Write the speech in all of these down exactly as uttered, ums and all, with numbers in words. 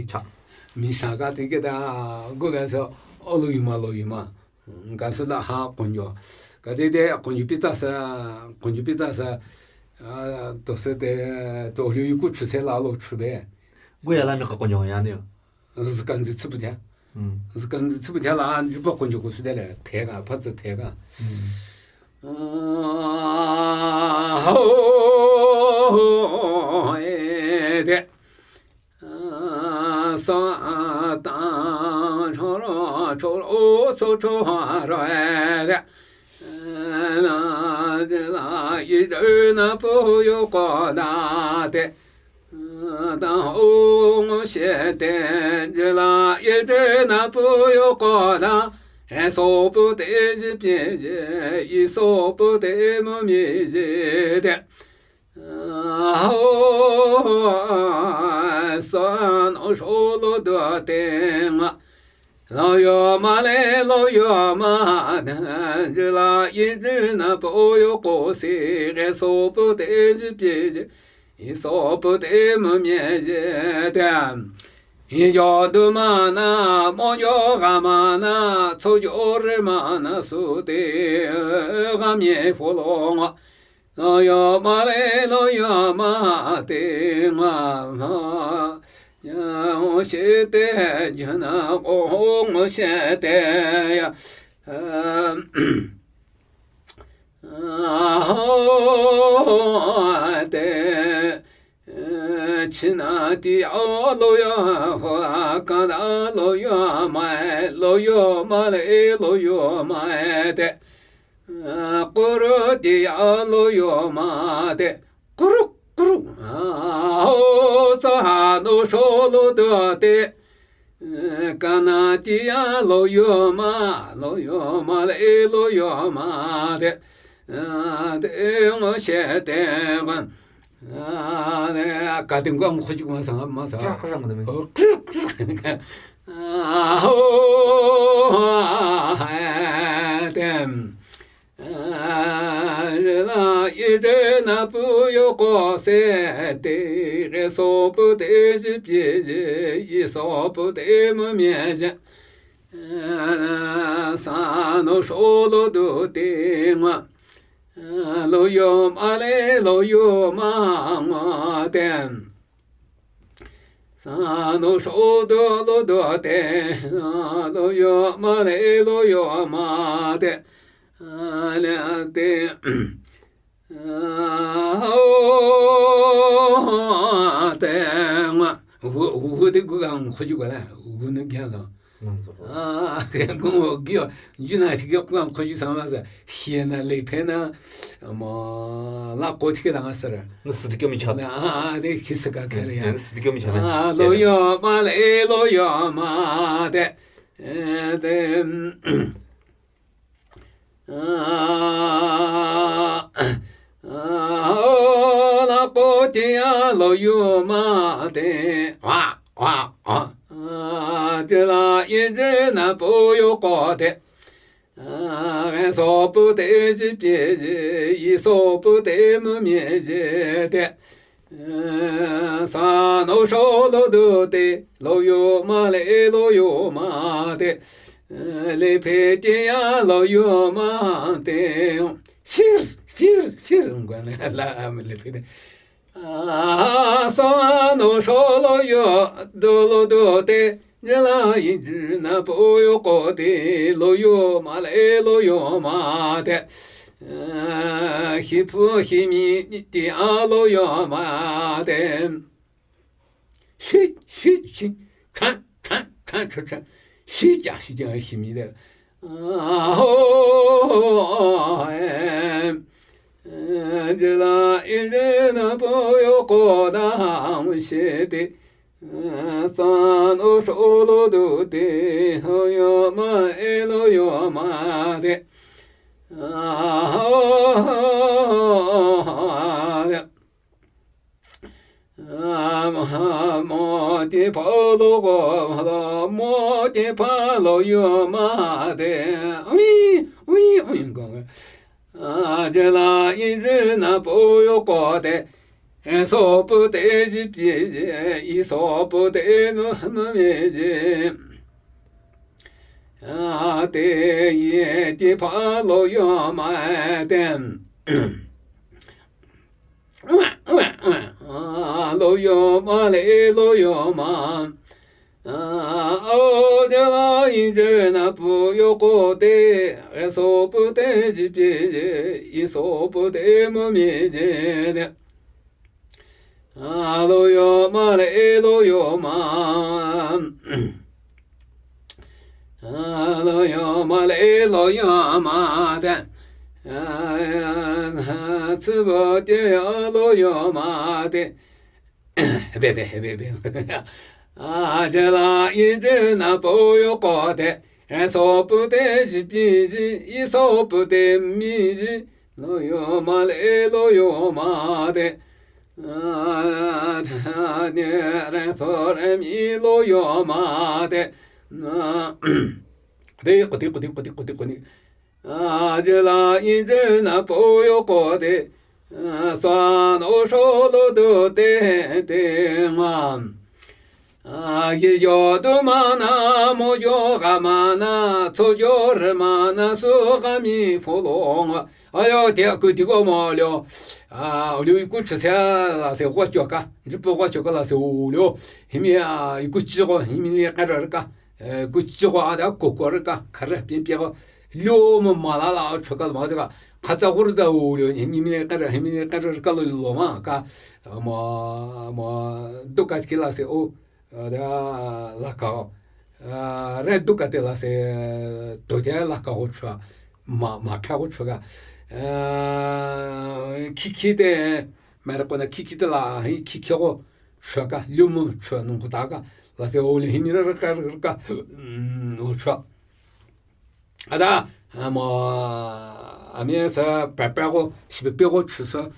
Cha. Misha ka ti ke da, go ga so, olu yuma lo yuma. Ga so da ha konjo. Ka ti de konjo pizza sa, konjo pizza sa, a, to se de, to olu yuku chu se la lo chu be. Go ya la mi ka konjo ya ni. Zi kan zi tsi bu de. Zi kan zi tsi bu de la, ju pa konjo ko su de le, te ga, pa zi te ga. A, ho, e, de. A, sa, a, ta, cho, ro, cho, o, so, cho, ha, ro, e, de. Na, de, la, i, de, na, pu, yo, ko, da, de. Da, o, ngo, she, de, de, la, i, de, na, pu, yo, ko, da. E, so, pu, de, ji, pye, ji, i, so, pu, de, mo, mi, ji, de. San o sho lo do te nga. Lo yo ma le lo yo ma de, ji la i ji na po yo ko si re so pu te ji pye ji. I so pu te mo mye ji de. I yo du ma na, mo yo ga ma na, cho yo re ma na su te ga mye fo lo nga. Lo yo ma le lo yo ma te ma ma. Ya o she te ya na o ngo she te ya. Te. Chi na ti a lo yo ho ka da lo yo ma lo yo ma le lo yo ma te. Kuru ti a lo yo ma te. Kuru, kuru. A, ho, sa, ha, no, sho, lo, do, te. Ka, na, ti, a, lo, yo, ma, lo, yo, ma, le, lo, yo, ma, te. A, te, ngo, she, te, ga. A, te, ka, te, ngo, mo, kho, ju, ma, sa, ma, sa. Kra, kra, ma, te, me. O, kru, kru. A, ho, a, te. A, la, i, de, na, pu, yo, ko, se, te, re, so, pu, te, ji, pye, ji, i, so, pu, te, mo, mye, ji. A, sa, no, sho, lo, do, te, ma. A, lo, yo, ma, le, lo, yo, ma, ma, te. Sa, no, sho, do, lo, do, te, a, lo, yo, ma, le, lo, yo, ma, te, a, le, te, a, o, te, ma. Hu, hu, hu, de, gu, gang, khu, ju, ga, la, hu, nu, gya, lo. Manzuru. A, kaya kung wo giyo, juna tike kung am khoju sama sa, hiena le phena, ma, la ko tike dang asara. Na sü tike mi cha. Na, a, a, de kisa ka kare ya. Na sü tike mi cha. A, lo yo, ma, le, lo yo, ma, de, e, de, mm. A, a, o, la, ko, ti, a, lo, yo, ma, te, wa, wa, wa. A, te, la, i, te, na, po, yo, ko, te. A, re, so, pu, te, ji, pye, ji, i, so, pu, te, mo, mye, ji, te. Sa, no, sho, lo, do, te, lo, yo, ma, le, lo, yo, ma, te. Le, phe, te, ya, lo, yo, ma, te. Fir, fir, fir, ngwa, la, la, le, phe, te. A, sa, no, sho, lo, yo, do, lo, do, te. Ni, la, i, ji, na, po, yo, ko, te, lo, yo, ma, le, lo, yo, ma, te. A, hi, pu, hi, mi, ti, a, lo, yo, ma, te. Shi, shi, shi, chan, chan, chan, chan, chan. Shi, ja, shi, ja, hi, mi, de. A, ho, em. E, ji, la, i, ji, na, po, yo, ko, da, mo, she, te. A, sa, no, sho, lo, do, te, lo, yo, ma, e, lo, yo, ma, te. A, ho, de. A, ma, mo, ti, pa, lo, ko, la, mo, ti, pa, lo, yo, ma, te. Ui, ui, ui, ko. A, ji, la, i, ji, na, po, yo, ko, te. Sopu te ji pi ji, i sopu te nu mi ji. A te yi ti pa lo yo ma te. Lo yo ma le lo yo ma. A o de la i je na pu yo ko te. E sopu te ji pi ji, i sopu te mo mi ji de. A lo yo ma le lo yo ma. A lo yo ma le lo yo ma de. A tsu bo de yo lo yo ma de. Be be be be. A je la i je na po yo ko de. E sopu te ji pi ji, i sopu te mi ji. Lo yo ma le lo yo ma de. A ne re fo re mi lo yo ma de. A de ko de ko de ko de ko de ko de. A je la i je na po yo ko de. A sa no sho lo do te te ma. A yi yo du ma na, mo yo ga ma na, cho yo re ma na, su ga mi fo lo nga. A yo te ku ti ko mo lo. A lo i ku chi se la se ko cho ka. Ji po ko cho ka la se o lo. Hi mi a i ku chi ko, hi mi le ka ra ka. E, ku chi ko a da ko ko re ka. Ka re pi pi ko. Lo mo ma la la cho ka ma cho ka. Ka cha ko re da o lo. Hi mi le ka ra, hi mi le ka ra ka lo lo ma ka. Mo mo du ka ki la se o. A, da la ka, a, re du ka te la se, to te la ka ho chwa, ma, ma ka ho chwa ka. A, ki ki te, ma re ko na ki ki te la, hi ki ki ho chwa ka, lu mo chwa nung ko ta ka, la se o le hi mi re re ka, re ka, mm, ho chwa. A da, a, mo, a mi sa pa pa ko, si pe pe ko chu sa,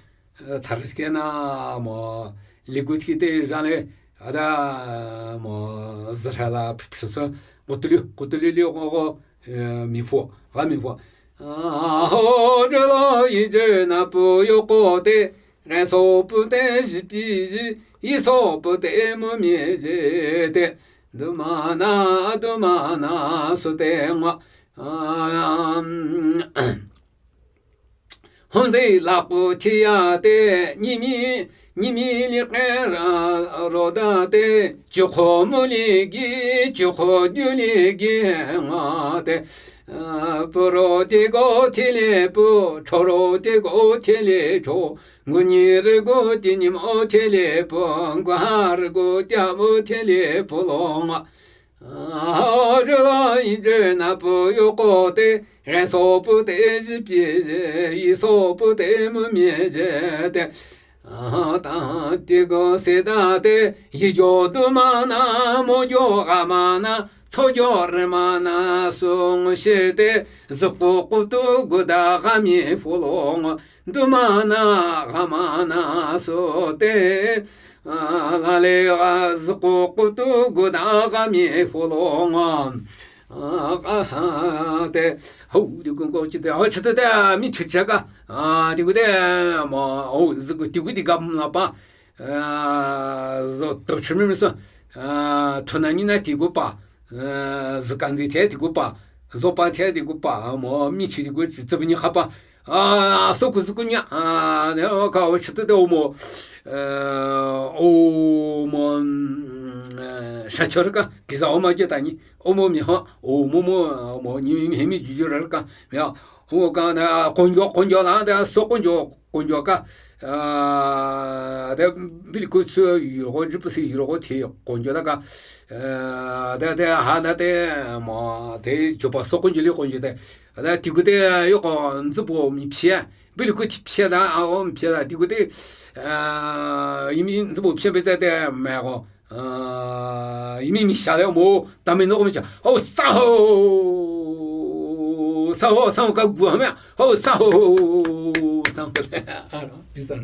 a, thar ske na, mo, li gu ti te za le, a da, mo, zra la, chu sa, ko tu li, ko tu li li ko, ko, e, mi fo, ga mi fo. A, ho, je lo, i je na pu yo ko te, re so pu te, ji pi ji, i so pu te, mo mi je te, du ma na, du ma na, so te ngwa. Hongzi la ku ti ya te, ni mi, ni mi li ke ra ro da te, ju ko mo li gi, ju ko ju li gi ngwa te. Pu ro ti go ti li pu, cho ro ti go ti li cho, gu ni ri gu ti ni mo ti li pu, gu ha ri gu ti mo ti li pu lo ngwa. A, ju la i je na pu yo ko te, re so pu te, ji pi je, i so pu te, mo mi je te. A, ta ti go se da te, yi jo du ma na, mo jo ga ma na, cho jo re ma na, sung she te, zu ku ku tu gu da ga mi fu lo ngwa. Du ma na, ga ma na, so te, a, la le ga zu ku ku tu gu da ga mi fu lo ngwa. A, ga ha te, ho, di gu ko chi te, ho, chi te te, mi chu cha ga. A, di gu de, mo, o, zu gu, di gu di ga mo la pa. A, zo, to chi mi mi so. A, to na ni na di gu pa. A, zu kan di te di gu pa. Zo pa te di gu pa. Mo, mi chi di gu, zu bi ni ha pa. A, so ku zu ku nya, a, ne, o, ka, o, chi te te o mo, e, o mo, mm, e, sha chor ka, ki za o ma je ta ni, o mo mi ha, o mo mo, o mo, ni mi, mi, mi ju ju ra ka, mi ha, o ka na, kon jo, kon jo la, da, so kon jo, kon jo ka, a, da, bi li ku su, yu ro, ju pu si, yu ro, ti, kon jo da ka, e, da, da, ha, da, te, mo, te, jo pa, so kon jo li, kon jo te, a, da, ti ku te, yo ko, nzi po mi pia. Bi li ku ti pia da, a, o mi pia da. Ti ku te, a, yi mi nzi po pia be te te, ma ko. A, yi mi mi sha le mo, ta mi no ko mi sha. Ho, sa ho. Sa ho, sa ho ka gu ha me. Ho, sa ho. Sa ho. A, bi sa.